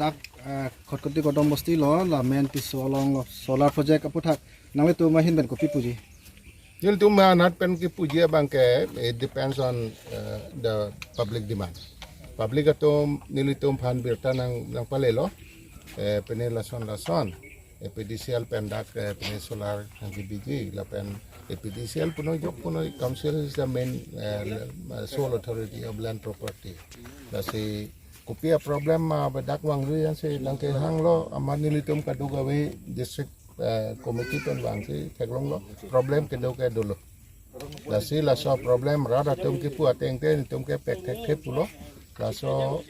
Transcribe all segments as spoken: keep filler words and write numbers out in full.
Dak, eh, Khatkhati Kodom Bosti lo, la main Tisso along lo, solar project aputhak nanglitum ahin pen kopi puji? Nelitum anat pen kipuji abang ke, it depends on, eh, the public demand. Public atum nelitum aphan birta nang, nangpalelo, eh, pine lason lason, eh, A P D C L pen dak, eh, pine solar nangkebiji, lapen A P D C L punoi jok punoi, council is the main, eh, le-, eh, sole authority of land property. Lasi kopi a problem ma bedak vangri ansi nangkehanglo, amat nelitum kadokave district, eh, committee pen vangsi theklonglo, problem kedo ke dolo. Lasi laso problem rat atum kipu ateng te nelitum ke pek thekthe pulo. Laso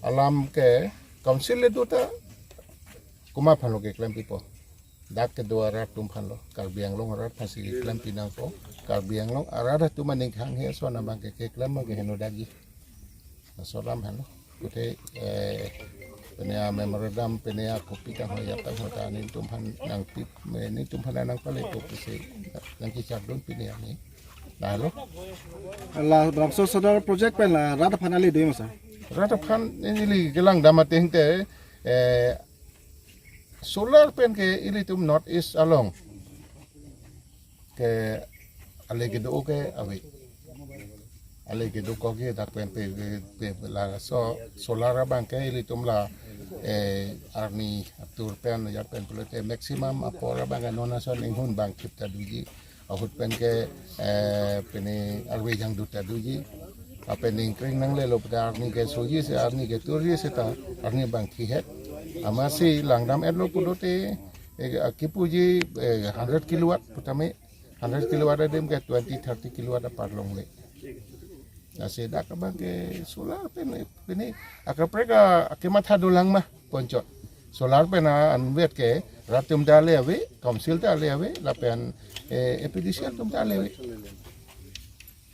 alam ke council le do ta komat aphan lo keklempipo? Dak kedo arat atum aphan lo, Karbi Anglong arat aphansi keklempi nangpo. Karbi Anglong arat atum aning kehang he ason abang ke keklem abang ke heno dagi. Laso alam aphan lo. Kute, eh, pine a memorandum, pine a kopi tangho, ya tangho ta nelitum aphan nangpi, eh, nelitum aphan nangpale kopi si nangkechak dun pine a ni. Lahelo. La bangso solar project pen la rat aphan ale do ma sir? Rat aphan neli kelang dam ateng te, eh, solar pen ke ilitum North East along ke ale kedo ke ave. Ale kedo ko ke dak pen pe, pe, pe laso solar abang ke ilitum la, eh, arni atur pen ya pen pulote maximum apor abang ke non ason inghun bang kip ta doji. Ahut pen ke, eh, pine arve jang do ta doji. Lapen ningkring nanglelo puta arni ke soji si, arni ke turji seta arni bang kihet. Amatsi langdam-etlo pulote, eh, kipuji, eh, hundred kilowatt putame, hundred kilowatt adim ke twenty, thirty kilowatt apar longle. Lasi dak abang ke solar pen, pine akaprek a kematha dolang ma ponchot. Solar pen a anvet ke rat atum ta ale ave, council ta ale ave, lapen, eh, A P D C L atum ta ale ave.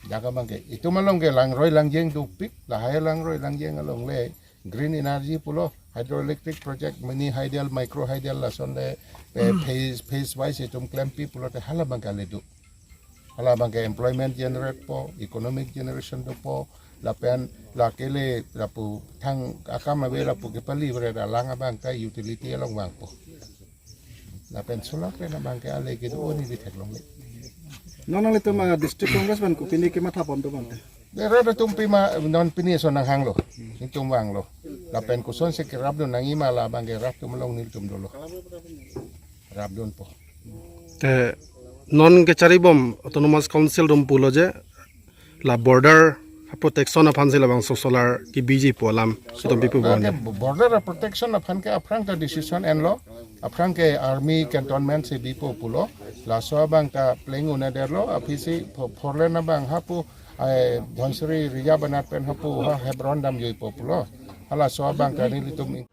Dak abang ke itum along ke langroi langjeng dopik, lahai langroi langjeng along le green energy pulo, hydroelectric project, mini hydel, micro hydel, lason le, eh, phase, phase wise itum klempi pulote hala abang ke ale do. Hala abang ke employment generate po, economic generation dopo, lapen lake le lapu thang akam ave lapu kepali bere alang abang ke utility along vangpo. Lapen solar pen abang ke ale kedo neli theklongle. Non nanglitum, ah, District Congress pen kopine kemathapon do bang te? Rat atum pima non pine ason nanghanglo, nelitum vanglo. Lapen kosonsi kerapdun nangji ma la abang ke rat atum along nelitum dolo. Rapdunpo. Te non kecharibom Autonomous Council atum pulo je la border protection aphansi labangso solar kebiji pu alam itum pipu. Ake bom. Border protection aphan ke aphrang ta decision enlo, aphrang ke army cantonment si bipo pulo, laso abang ta pleng un-edetlo, aphisi pho-, four lane abang hapu, eh, Dhansiri Reserve anat pen hapu ha Hebron damjuipo pulo, halaso abang ta nelitum in-